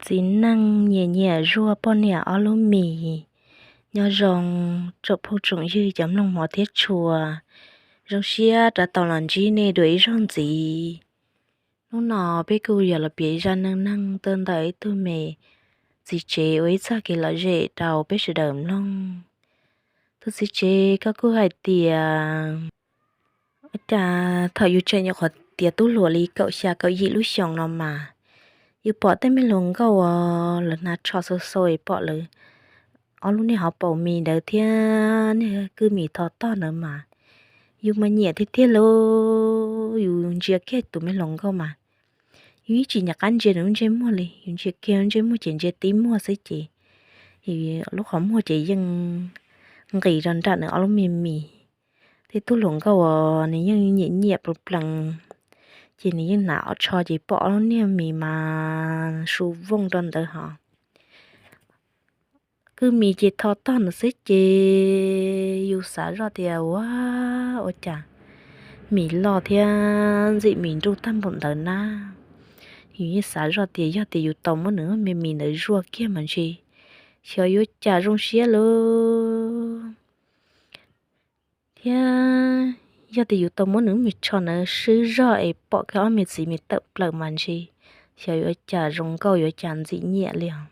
Txiv neej nyiam nyiam zuaj poj niam ob lub mis. Nyob zoo tsoom phooj tsoom ywg cov mloog hmov thiab tshua, zoo siab rov tau los ntsib nej dua ib zaug ntxiv. Hnub no peb kuj yog los piav zaj neej neeg tuaj ntawm ib tug me txiv tsev ua ib txoj kev lom zem rau peb sawv daws mloog. Tus txiv tsev koj kuj hais tias, ua cas thaum yus tseem nyuam qhuav tiav tub hluas li kaum xya kaum yim lub xyoos no mas, yus pom tej me hluas nkauj uas lawv hnav tsho xau xau es pom lawv ob lub niag hauv paus mis ntawd thiab niag kwj mis tho tog ntawd mas, yus mas nyiam tiag tiag lauj. Yus ntsia kiag tus me hluas nkauj mas, yus yeej tsis nco qab ntsia nws lub ntsej muag li, yus ntsia kiag lub ntsej muag ces ntsia tib muag xwb ces lub qhov muag ces yeej nqis rau nram nws ob lub me mis. Tej tub hluas nkauj uas nws yeej nyiam nyiam plas plees, ces nws yeej hnav tsho ces pom ob lub niag mis mas su vooj rau ntawd hos. Kwj mis ces tho tog ntawd xwb ces yus xav zoj tias ua, ua cas mis loj thiab ntxim mis nruj tag npaum ntawd na. Yus yeej xav zoj tias yog tias yus tau muab nws me mis ntawd zuaj kiag mas ntshe xyov yuav cas zoo siab lauj. Thiab yog tias yus tau muab nws me tsho ntawd swb zog es pom kiag ob me txiv mis tawm plaws mas ntshe xyov yuav cas zoo nkauj yuav cas ntxim nyiam li os.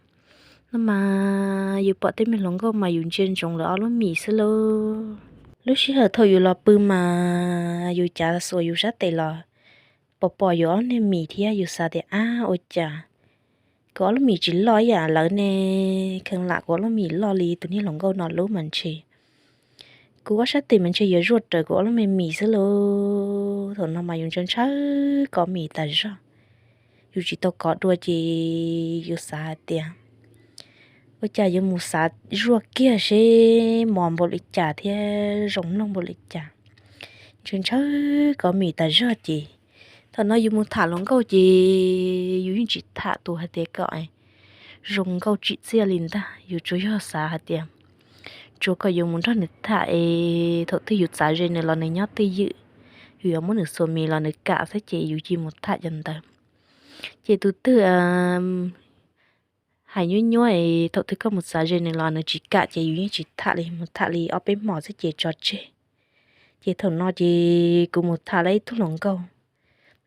No mas yus pom tej me hluas nkauj mas yus ntsia ntsoov lawv ob lub mis xwb lauj. Lub sij hawm thaum yus los pw mas yus cav xuas yus sab tes los pom pom yus ob niag mis thiab yus xav tias ab ua cas kuv ob lub mis tsis loj ib yam lawv ne, kheev lam kuv ob lub mis loj li tus niag hluas nkauj no lub mas ntshe kuv ob sab tes mas ntshe yuav zuaj raws kuv ob lub me mis xwb lauj. Thaum no mas yus ntshaw ntshaw kov mis tas zog, yus tsis tau kov dua ces yus xav hais tias ua cas yuav mus xav zuaj kiag seb mos npaum li cas thiab zoo mloog npaum li cas. Ntshaw ntshaw kov mis tas zog ces thaum no yus mus tham hluas nkauj ces yus yeej tsis tham tus hais tias kom zoo nkauj tsim txiaj li ntag, yus tsuas yog xav hais tias tsuas kom yus mus nrog nws tham es thaum twg yus txav ze nws los nws nyob twj ywm, yus yuav muab nws xuas mis los nws kam xwb ces yus cia mus tham cov ntawd. Ces tus twg hais nyuab nyuab es thaum twg koj mus txav ze nws los nws tsis kam ces yus yeej tsis tham li, mus tham li ob peb hmos xwb ces tso tseg. Ces thaum no ces kuv mus tham lawm ib tug hluas nkauj,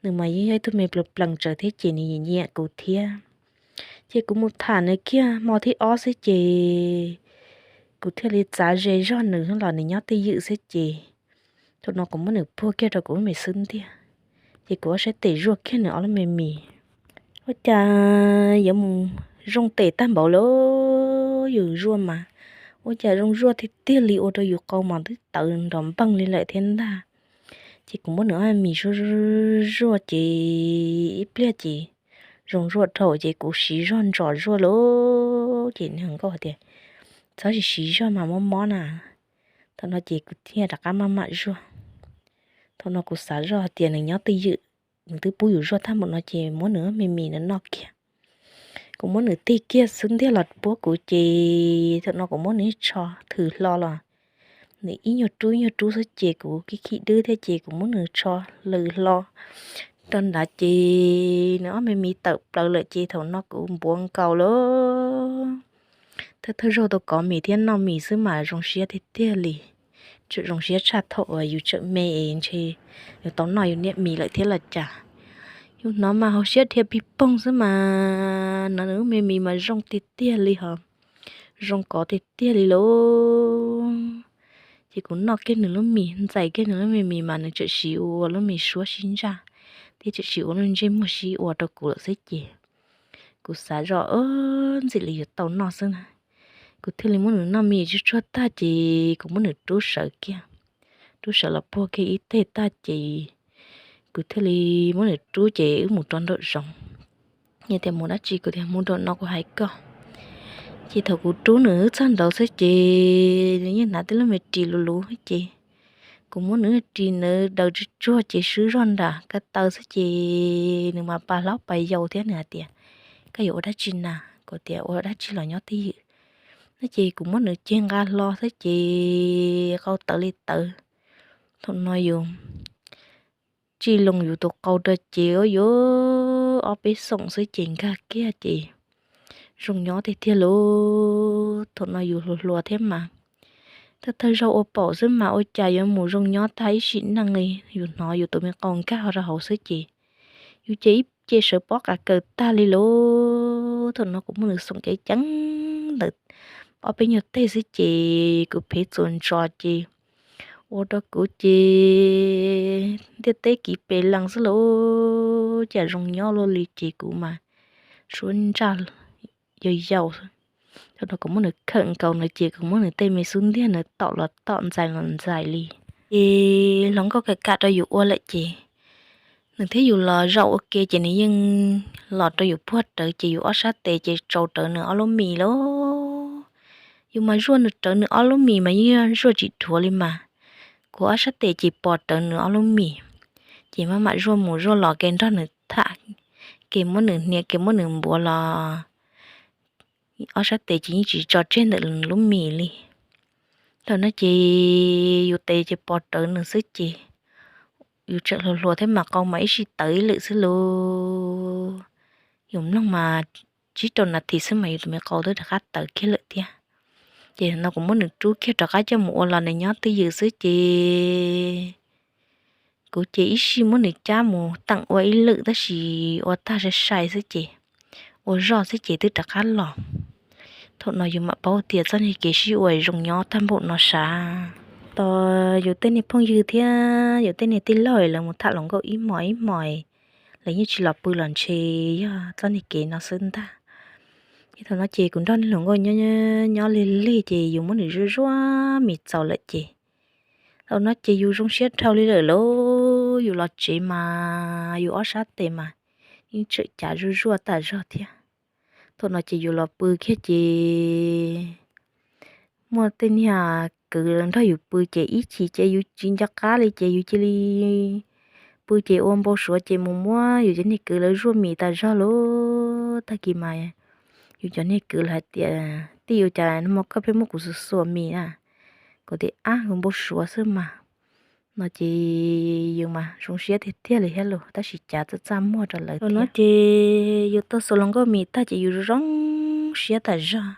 nws mas yeej yog ib tug me plas plees tsawv thiab ces nws nyiam kuv thiab. Ces kuv mus tham nws kiag hmo thib ob xwb ces kuv thiaj li txav ze zog nws los nws nyob twj ywm xwb ces thaum no kuv muab nws puag kiag rau kuv lub me xub ntiag, ces kuv ob sab tes zuaj kiag nws ob lub me mis. Ua cas yuav mus zoo tes tag npaum li, yus zuaj mas ua cas zoo zuaj tiag tiag li ua rau yus qau mas twb tawv nrov npeeg li lawm thiab ntag. Ces kuv muab nws ob mis zuaj zuaj ces ib pliag ces zoo zuaj dhau ces kuv siv zog ntsos zuaj lauj. Ces nws nkauj hais tias txhob siv siv zog mas mob mob na. Thaum no ces kuv thiaj rov qab maj mam zuaj. Thaum no kuv xav zoj hais tias nws nyob twj ywm, nws twb pub yus zuaj tag npaum no ces muab nws me mis nws noj kiag. Kuv muab nws tig kiag xub ntiag los puab kuv ces thaum no kuv muab nws tsho thwm hlo los nws ib nyuag rub ib nyuag rub xwb ces kuv khib khib dwb thiab ces kuv muab nws tsho lwm hlo rau nrad ces nws ob me mis tawm plaws lawm ces thaum no kuv npuav nkaus lawm. Thawj thawj zaug tau kov mis thiab noj mis xwb mas zoo siab tiag tiag li. Tseem zoo siab tshaj thaum uas yus tseem me es ntshe yus tau noj yus niam mis lawm thiab los cas. Yus hnov mas hauv siab dhia pig poog xwb mas hnov nws lub me mis mas zoo tiag tiag li hos, zoo kov tiag tiag li lauj. Ces kuv noj kiag nws lub mis, ntxais kiag nws lub me mis mas nws tseem siv ua lub me suab sib ntsaj thiab tseem siv ua lub ntsej muag sib ua rau kuv lawm xwb ces kuv xav zoj ntxim li yuav tau noj xwb na. Kuv thiaj li muab nws noj mis tsuag tsuag tag ces kuv muab nws rub sawv kiag, rub sawv los puag kiag ib teg tag ces kuv thiaj li muab nws rub ces wb mus rau nraum zoov. Nws tias mus dab tsi, kuv tias mus nraum no kuv hais koj. Ces thaum kuv rub nws wb txog nraud xwb ces nws yeej hnav tej lub me ris luv luv ces kuv muab nws ris ntawd daws tsuag tsuag ces swb zog nram ko taw xwb ces nws mas pa hlob pa yau thiab nws hais tias koj yuav ua dab tsi na? Kuv tias ua dab tsi los nyob twj ywm no ces kuv muab nws ceg nqa hlo xwb ces qau tawv li tawv. Thaum no yus tsis loo yus tus qau rau ces ua yuav ob peb xoom xwb ces nkag kiag ces zoo nyob tiag tiag lauj. Thaum no yus hluas hluas thiab mas, tag tag zog ua paum xwb mas ua cas yuav mus zoo nyob tag ib sim neej li. Yus hnov yus tus me qau nkag ho rau hauv xwb ces yus ces ib ce sawv pob qa kaws tag li lauj. Thaum no kuv muab nws xoom ceev ceev ntawm ob peb nyuag teg xwb ces kuv phev txuas ntsos ces ua rau kuv ces ntiaj teb kiv pes lees xwb lauj. Cas zoo nyob luaj li ces kuv mas suab ntsaj yau yau. Thaum no kuv muab nws khawm nkaus no ces kuv muab nws tej me xub ntiag nws tom los tom ntxais los ntxais li. Ces hluas nkauj kam kam rau yus ua lawm ces nws thiab yus los zaum ua ke ces nws yeej los rau yus puag rawv ces yus ob sab tes ces tsaus rawv nws ob lub mis lauj. Yus mas zuaj nws rawv nws ob lub mis mas yeej yog zuaj tsis dhuav li mas. Kuv ob sab tes ces pos rawv nws ob lub mis, ces maj mam zuaj mus zuaj los ke nrog nws tham, ke muab nws hnia ke muab nws npuav los ob sab tes ces yeej tsis tso tseg ntawm lub mis li. Thaum no ces yus tes ces pos rawv nws xwb ces yus tseem hluas hluas thiab mas qau mas ib sij tawv ib lwm xwb lauj. Yus mloog mas tsib rau nas this xwb mas yus tus me qau twb rov qab tawv kiag lawm thiab. Ces no kuv muab nws rub kiag rov qab coj mus ua los nws nyob twj ywm xwb ces kuv ces ib sij muab nws cab mus teem ua ib lwm tab sis ua tag sai sai xwb ces ua zoj xwb ces twb rov qab los. Thaum no yus mam paub tias txoj niag kev sib ua zoo nyob tag npaum no sav. Tos yus tej niag phooj ywg thiab yus tej niag tij laug lawv mus tham hluas nkauj ib hmos ib hmos, lawv yeej tsis los pw los ntshe yog txoj niag kev no xwb ntag. Ces thaum no ces kuv nrog niag hluas nkauj nyob lig lig ces yus muab nws zuaj zuaj mis txaus lawm ces thaum no ces yus zoo siab dhau li lawm lauj. Yus los tsev mas yus ob sab tes mas yeej tseem cav zuaj zuaj tas zog thiab. Thaum no ces yus los pw kiag ces muaj tej niag kwv nrog yus pw ces ib chim ces yus tsis nco qab li ces yus cia li pw ces ua npau suav ces mus muab yus cov niag kwv lawv zuaj mis tas zog lauj. Tag kis mas yus cov niag kwv lawv hais tias, tij, ua cas no koj pheej muab kuv xuas xuas mis na? Kuv tias, ab, kuv npau suav xwb mas. No ces yus mas zoo siab tiag tiag li thiab los tab sis cav txaj txaj muag rau lawv no ces yus tau xuas hluas nkauj mis tag ces yus zoo siab tas zog.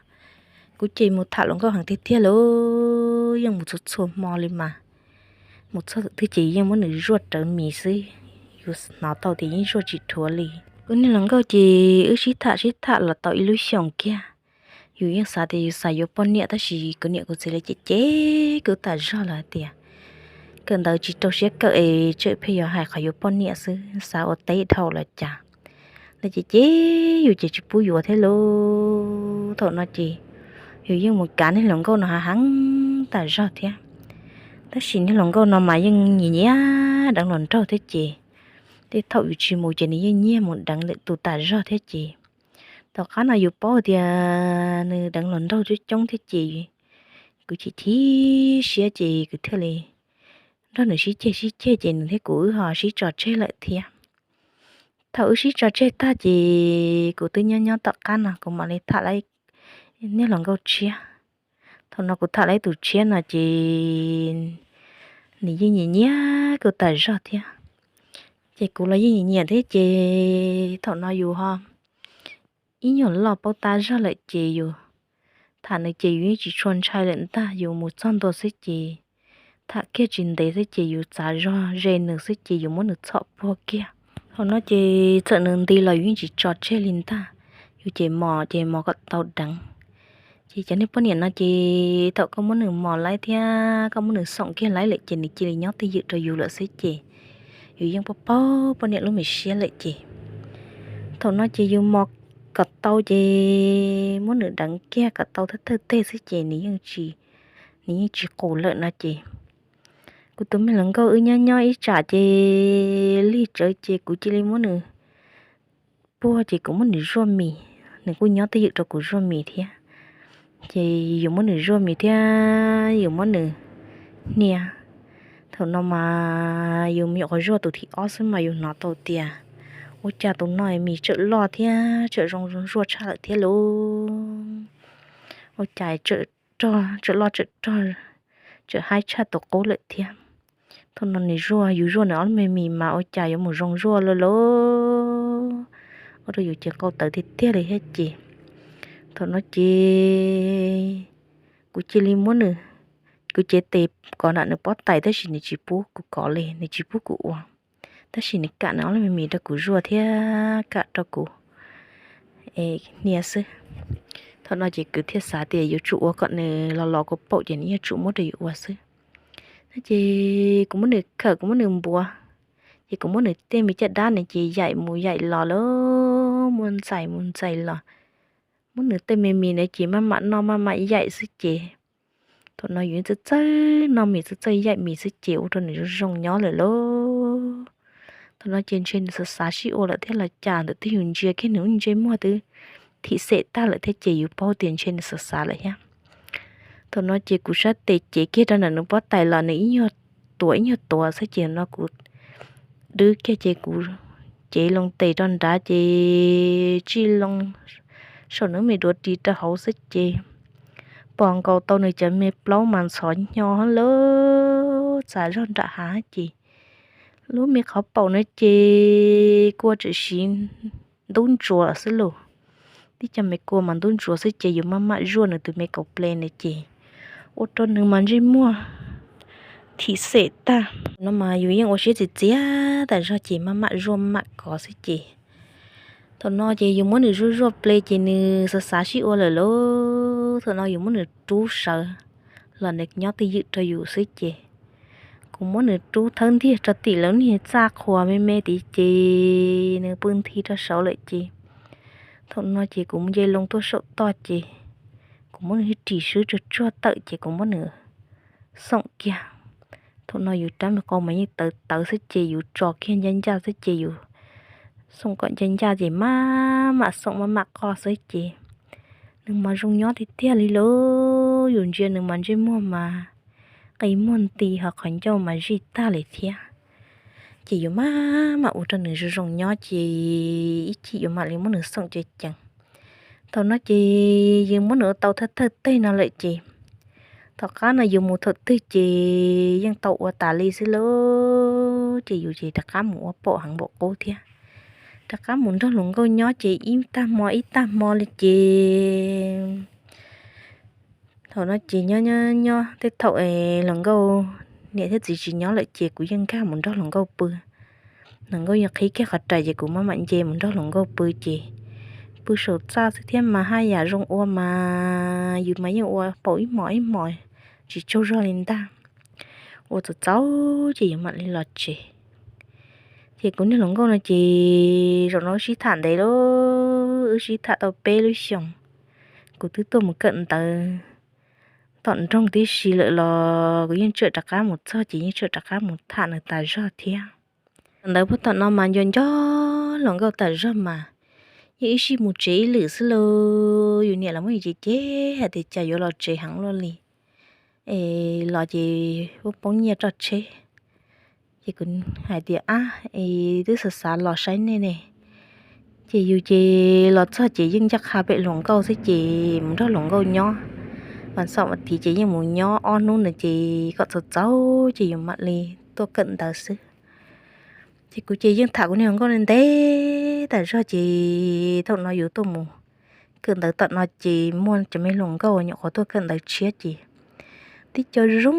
Kuv ces mus tham hluas nkauj heev tiag tiag lauj, yeej mus txhua txhua hmo li mas. Mus txog twg ces yeej muab nws zuaj rawv mis xwb, yus hnov tau tias yeej zuaj tsis dhuav li. Kuv niag hluas nkauj ces wb sib tham sib tham los tau ib lub xyoos kiag. Yus yeej xav tias yus xav yuav poj niam tab sis kuv niam kuv txiv lawv cem cem kuv tas zog lawm hais tias kawm ntawv tsis rau siab kawm es tseem pheej yuav hais qhov yuav poj niam xwb, xav ua teb dhau los cas. Lawv cem cem yus ces tsis pub yuav thiab lauj. Thaum no ces yus yeej mus kav niag hluas nkauj no hav heev tas zog thiab. Tab sis niag hluas nkauj no mas yeej nyiam nyiam deev hluas nraug thiab ces tej thaum yus tsis mus ces nws yeej nyiag mus deev lwm tus tas zog thiab ces tom qab no yus paub tias nws deev hluas nraug coob coob thiab ces kuv chim chim siab ces kuv thiaj li nrog nws sib ceg sib ceg ces nws thiab kuv wb ho sib tso tseg lawm thiab. Thaum wb sib tso tseg tag ces kuv twb nyob nyob tom qab no kuv mam li tham lawv niag hluas nkauj tshiab. Thaum no kuv tham lawv tus tshiab no ces nws yeej nyiam nyiam kuv tas zog thiab. Ces kuv los yeej nyiam nyiam thiab ces thaum no yus ho ib nyuag loj paub tab zog lawm ces yus tham nws ces yus yeej tsis tshua ntshai lawm ntag, yus mus txog ntua xwb ces tham kiag tsis ntev xwb ces yus txav zog ze nws xwb ces yus muab nws txhom puag kiag. Thaum no ces txawm nws nti los yus yeej tsis tso tseg li ntag, yus ces mos ces mos kom tau deev. Ces cov niag poj niam no ces thaum koj muab nws mos laib thiab koj muab nws xoom kiag laib lawm ces nws cia li nyob twj ywm rau yus lawm xwb ces yus yeej paub paub poj niam lub me siab lawm ces thaum no ces yus mos kom tau ces muab nws deev kiag kom tau thawj thawj teg xwb ces nws yeej tsis, nws yeej tsis qus lawm no ces kuv tus me hluas nkauj wb nyob nyob ib tsam ces lig tsawv ces kuv cia li muab nws puag ces kuv muab nws zuaj mis, nws kuj nyob twj ywm rau kuv zuaj mis thiab. Ces yus muab nws zuaj mis thiab yus muab nws hnia. Thaum no mas yus me nyuam qhuav zuaj tus thib ob xwb mas yus hnov tau tias ua cas tus no mis tsawm loj thiab tsawm zoo zuaj tshaj lawm thiab lauj. Ua cas tsawm rog, tsawm loj tsawm rog, tsawm haib tshaj tus qub lawm thiab. Thaum no nws zuaj, yus zuaj nws ob lub me mis mas ua cas yuav mus zoo zuaj lawm lauj. Ua rau yus ces qau tawv tiag tiag li thiab ces Thaum no ces kuv cia li muab nws, kuv cev tes kov nram nws pob tais tab sis nws tsis pub kuv kov li, nws tsis pub kuv ua. Tab sis nws kam nws ob lub me mis rau kuv zuaj thiab kam rau kuv hnia xwb. Thaum no ces kuv thiaj xav tias yuav tsum ua kom nws los los kuv paum ces nws yuav tsum muab rau yus ua xwb. Ces kuv muab nws khawm, kuv muab nws npuav, ces kuv muab nws tej me caj dab nws ces yaim mus yaim los lawm, muab ntxais mus ntxais los, muab nws tej me mis na ces maj mam noj maj mam yaim xwb ces thaum no yus txawj txawj noj mis txawj txawj yaim mis xwb ces ua rau nws zoo zoo nyob lawm lauj. Thaum no ces ntshe nws xav xav sib ua lawm thiab los cas, ntawm twb yus ntsia kiag nws lub ntsej muag twb thim xem tag lawm thiab ces yus paub tias ntshe nws xav xav lawm thiab. Thaum no ces kuv sab tes cev kiag rau nram nws pob tais los nws ib nyuag tuav ib nyuag tuav xwb ces no kuv dwb kiag ces kuv cev loo tes rau nrad ces tsij loo saum nws me duav ris rau hauv xwb ces pom nkaus tau nws cov me plaub mas ntxhov hnyo lawm txav zog nram hav ces lub me qhov paum no ces kua tseem siv ntub ntsuav xwb lauj. Tib co me kua mas ntub ntsuav xwb ces yus maj mam zuaj nws tus me kaum ple na ces ua rau nws mas ntsej muag thim xem tag no mas yus yeej ua siab txias txias tas zog ces maj mam zuaj mam kov xwb ces thaum no ces yus muab nws zuaj zuaj ple ces nws xav xav sib ua lawm lauj. Thaum no yus muab nws rub sawv los nws nyob twj ywm rau yus xwb ces kuv muab nws rub thawb ntiag rau tim lawv niag txaj qhua me me tid ces nws pw nthi rau saud lawm ces thaum no ces kuv nce loo tuaj saum toj ces kuv muab nws ris swb tsuag tsuag tawm ces kuv muab nws xoom kiag. Thaum no yus rab me qau mas yeej tawv tawv xwb ces yus tso kiag ncaj ncaj xwb ces yus xoom kom ncaj ncaj ces maj mam xoom maj mam qoj xwb ces nws mas zoo nyob tiag tiag li lauj. Yus ntsia nws mas ntsej muag mas qi muag nti ho qhov ncauj mas zij tag li thiab. Ces yus maj mam ua rau nws zoo zoo nyob ces ib chim yus mam li muab nws xoom ceev ceev. Thaum no ces yus muab nws ua tau thawj thawj teg no lawm ces tom qab no yus mus thaum twg ces yeej tau ua tas li xwb lauj. Ces yus ces rov qab mus ua paum heev npaum qub thiab, rov qab mus nrog hluas nkauj nyob ces ib tag hmo ib tag hmo li ces thaum no ces nyob nyob nyob tej thaum es hluas nkauj niam thiab txiv tsis nyob lawm ces kuv yeej nkag mus nrog hluas nkauj pw. Hluas nkauj yog qhib kiag qhov rais ces kuv maj mam nce mus nrog hluas nkauj pw ces pw saum txaj xwb thiab mas haj yam zoo ua mas yus mas yeej ua paum ib hmos ib hmos tsis tsaug zog li ntag. Ua txaus txaus ces yus mam li los tsev. Ces kuv niag hluas nkauj no ces zaum no wb sib tham ntev lawm, wb sib tham tau peb lub xyoos, kuv twb tuaj mus kawm ntawv tom nroog tib si lawm los kuv yeej tsam rov qab mus txog ces yeej tsam rov qab mus tham nws tas zog thiab. Thaum ntawd puag thaum no mas nco nco hluas nkauj tas zog mas yeej ib sij mus tsev ib lwm xwb lauj. Yus niam los muab yus cem cem hais tias cas yuav los tsev heev luaj li es los ces poob poob nyiaj roj tsheb. Ces kuv hais tias ab es twb xav xav los saib nej ne. Ces yus ces los txog ces yeej ncaj qha pem hluas nkauj xwb ces mus nrog hluas nkauj nyob. Mas xaum mas tid ces yeej mus nyob ob hnub ntawd ces kom txaus txaus ces yus mam li tuaj kawm ntawv xwb. Ces kuv ces yeej tham kuv niag hluas nkauj ntev tas zog ces thaum no yus tuaj mus kawm ntawv tom no ces muaj cov me hluas nkauj nyuam qhuav tuaj kawm ntawv tshiab ces tib co zoo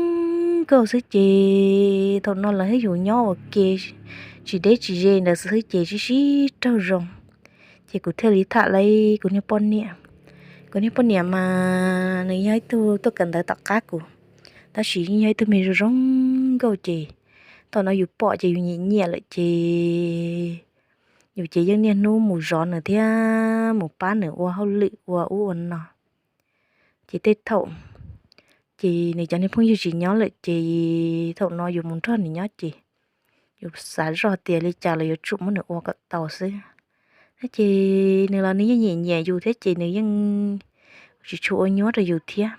nkauj xwb ces thaum no lawv thiab yus nyob ua ke tsis deb tsis ze ntawd xwb ces sib sib raug zoo. Ces kuv thiaj li tham li kuv niag poj niam. Kuv niag poj niam mas nws yog ib tug tuaj kawm ntawv tom qab kuv, tab sis yeej yog ib tug me zoo zoo nkauj ces thaum no yus pom ces yus nyiam nyiam lawm ces yus ces yeej niaj hnub mus zov nws thiab mus pab nws ua hauj lwm ua ub ua no. Ces tej thaum ces nws cov niag phooj ywg tsis nyob lawm ces thaum no yus mus nrog nws nyob ces yus xav zoj tias li cas los yuav tsum muab nws ua kom tau xwb. Ces nws los nws yeej nyiam nyiam yus thiab ces nws yeej tsis tshua ua nyuab rau yus thiab.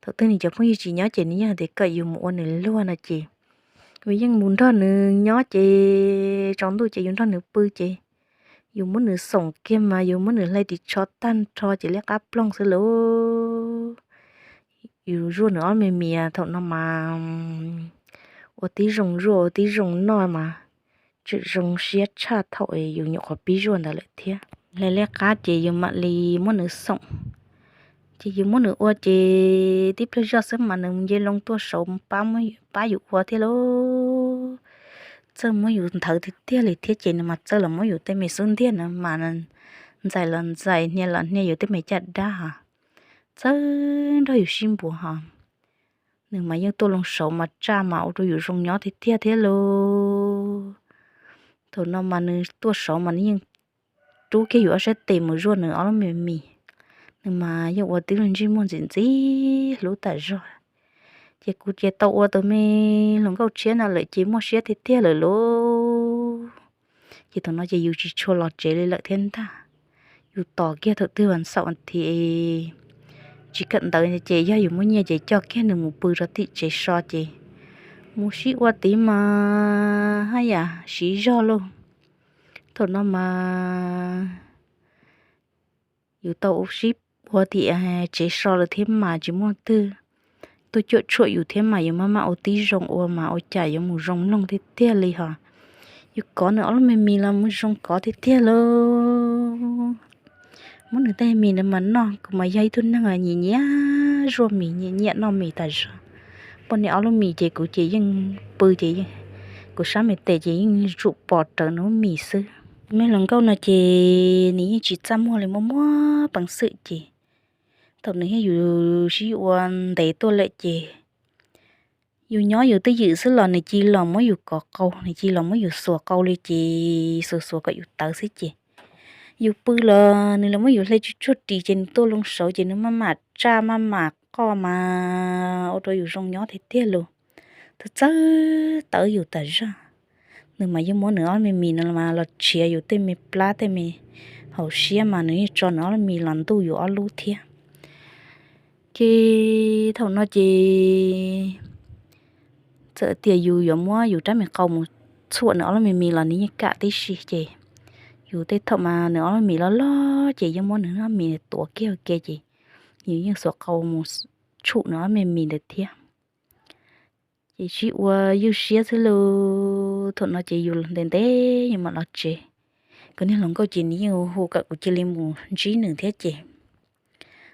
Thaum twg nws cov phooj ywg tsis nyob ces nws yeej hais tias kom yus mus ua nws luag no ces yus yeej mus nrog nws nyob ces tsaus ntuj ces yus nrog nws pw ces yus muab nws xoom kiag mas yus muab nws hle ris tsho tag nrho ces liab qab ploog xwb lauj. Yus zuaj nws ob me mias thaum no mas ua tib zoo zuaj ua tib zoo noj mas tseem zoo siab tshaj thaum yus nyuam qhuav pib zuaj ntawd lawm thiab. hle liab qab ces yus mam li muab nws xoom. Ces yus muab nws ua ces tib pliag zoj xwb mas nws nce loo tuaj saud pab, pab yus ua thiab lauj. Txawj muab yus nthawv tiag tiag li thiab ces nws mas txawj los muab yus tej me xub ntiag no mas ntxais los ntxais, hnia los hnia yus tej me caj dab, txawj nrog yus sib npuav ho. Nws mas yeej tuaj loo saud mas tsaj mas ua rau yus zoo nyob tiag tiag thiab lauj. Thaum no mas nws tuaj saud mas nws yeej rub kiag yus ob sab tes mus zuaj nws ob lub me mis. Nws mas yeej ua tib lub ntsej muag ntxim ntxim hlub tas zog. Ces kuv ces tau ua tus me hluas nkauj tshiab no lawm ces muaj siab tiag tiag lawm lauj. Ces thaum no ces yus tsis tshua los tsev li lawm thiab ntag. Yus tos kiag thaum twg vas xaum thiab tsis kawm ntawv ces yog yus muaj nyiaj ces coj kiag nws mus pw rau tim tsev so ces mus sib ua tid mas haj yam siv zog lauj. Thaum no mas yus tau sib ua tim tsev so lawm thiab mas tsis muaj twg tuaj cuam tshuam yus thiab mas yus maj mam ua tib zoo ua mas ua cas yuav mus zoo mloog tiag tiag li ho. Yus kov nws ob lub me mis los mus zoo kov tiag tiag lauj. Muab nws tej mis ntawd mas noj, kuv mas yog ib tug neeg nyiam nyiam zuaj mis, nyiam noj mis tas zog. Poj niam ob lub mis ces kuv ces yeej pw ces kuv sab me tes ces yeej tsum pom rawv nws lub mis xwb. Me hluas nkauj no ces nws yeej tsis txaj muag li, muaj muab peev xwm ces thaum nws thiab yus sib ua ntev tuaj lawm ces yus nyob yus twj ywm xwb los nws cia li los muab yus kov qau, nws cia li los muab yus xuas qau li ces xuas xuas kom yus tawv xwb ces yus pw los nws los muab yus hle tsuj tsuag ris ces nws tuaj loo saud ces nws maj mam tsaj maj mam qoj mas ua rau yus zoo nyob tiag tiag lauj. Txawj txawj tawv yus tas zog. Nws mas yeej muab nws ob me mis no los tshiav yus tej me plab tej me hauv siab mas nws yeej tso nws ob lub mis los ntuj yus ob lub thiab. Ces thaum no ces txawm tias yus yuav muab yus rab me qau mus txhuam nws ob lub me mis los nws yeej kam tib si ces yus tej thaum mas nws ob lub mis loj loj ces yeej muab nws ob mis tuav kiag ua ke ces yus yeej xuas qau mus tshum nws ob me mis ntawd thiab. Ces sib ua ywj siab xwb lauj. Thaum no ces yus ntev ntev yus mam los tsev. Kuv niag hluas nkauj ces nws yeej hu kom kuv cia li mus ntsib nws thiab ces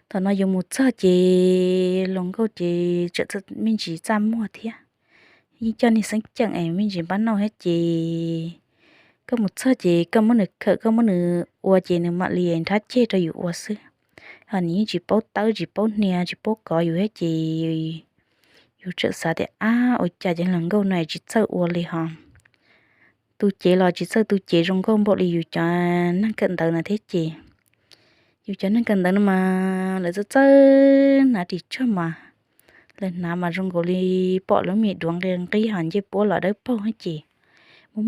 thaum no yus mus txog ces hluas nkauj ces tseem me ntsis txaj muag thiab, yeej coj niag xeeb ceem es me ntsis npab nauj thiab ces koj mus txog ces koj muab nws khawm, koj muab nws ua ces nws mam li nrhab ceg rau yus ua xwb. Ho nws yeej tsis paub tawb tsis paub hnia tsis paub kov yus thiab ces yus tseem xav tias ab ua cas cov hluas nkauj no tsis txawj ua li ho. Tu cev los tsis txawj tu cev zoo nkauj npaum li yus cov neeg kawm ntawv no thiab ces yus cov neeg kawm ntawv no mas lawv txawj txawj hnav ris tsho mas lawv hnav mas zoo nkaus li pom lub me duav nqi nqi ho ncej puab los dawb paug thiab ces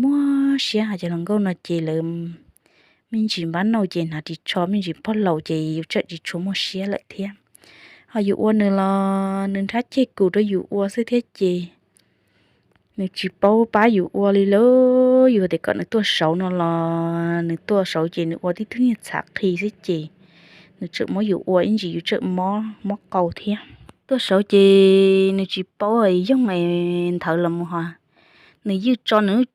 muaj muaj siab. Ho cov hluas nkauj no ces lawv me ntsis npab nauj ces hnav ris tsho me ntsis pog laus ces yus tseem tsis tshua muaj siab lawm thiab. Ho yus ua nws los nws nrhab ceg kus rau yus ua xwb thiab ces nws tsis paub pab yus ua li lauj. Yus tias kom nws tuaj saud no los nws tuaj saud ces nws ua tib tug niag txhav qhi xwb ces nws tseem muab yus ua ib ntsis yus tseem mob qau thiab. Tuaj saud ces nws tsis paub yoog nthawv los mus ho nws ywj tso nws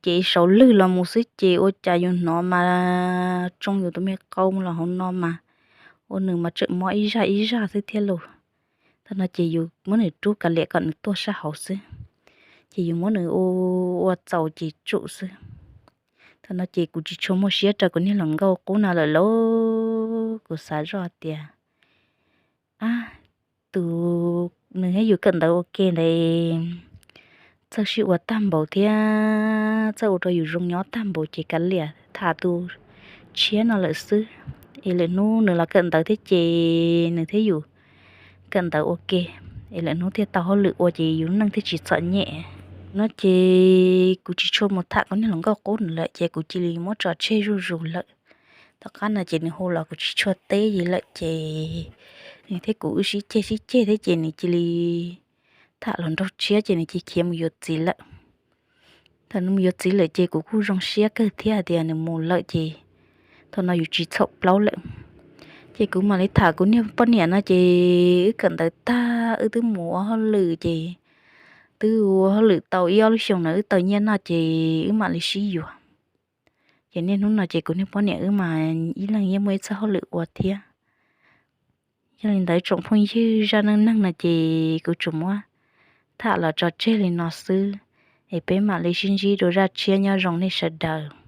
cev saud lwg los mus xwb ces ua cas yus hnov mas tsoo yus tus me qau los hauv no mas ua nws mas tseem mob ib zaj ib zaj xwb thiab lauj. Thaum no ces yus muab nws rub kav liam kom nws tuaj sab hauv xwb, ces yus muab nws ua txaus ces tsum xwb. Thaum no ces kuv tsis tshua muaj siab rau kuv niag hluas nkauj qub no lawm lauj. Kuv xav zoj tias ab, tus nws thiab yus kawm ntawv ua ke ntawd txawj sib ua tag npaum thiab txawj ua rau yus zoo nyob tag npaum ces kav liam tham tus tshiab no lawm xwb. Es lwm hnub nws los kawm ntawv thiab ces nws thiab yus kawm ntawv ua ke, es lwm hnub thiaj tau hauj lwm ua ces yus neej thiaj tsis txom nyem. No ces kuv tsis tshua mus tham kuv niag hluas nkauj qub nws lawm ces kuv cia li muab tso tseg zuj zus lawm. Tom qab no ces nws hu los kuv tsis tshua teb li lawm ces nws thiab kuv wb sib ceg sib ceg thiab ces nws cia li tham hluas nraug tshiab ces nws cia li khiav mus yuav txiv lawm. Thaum nws mus yuav txiv lawm ces kuv kuj zoo siab kawg thiab hais tias nws mus lawm ces thaum no yus tsis txhaum plaub lawm. Ces kuv mam li tham kuv niag poj niam no ces wb kawm ntawv tag wb twb mus ua hauj lwm ces twb ua hauj lwm tau ib ob lub xyoos no wb tau nyiaj noj ces wb mam li sib yuav. Ces niaj hnub no ces kuv niag poj niam wb mas ib leeg yeej muaj ib txoj hauj lwm ua thiab. Yog li ntawd tsoom phooj ywg, zaj neej neeg no ces kuv tsuas muab tham los tso tseg li no xwb, es peb mam li sib ntsib dua zaj tshiab. Nyob zoo nej sawv daws.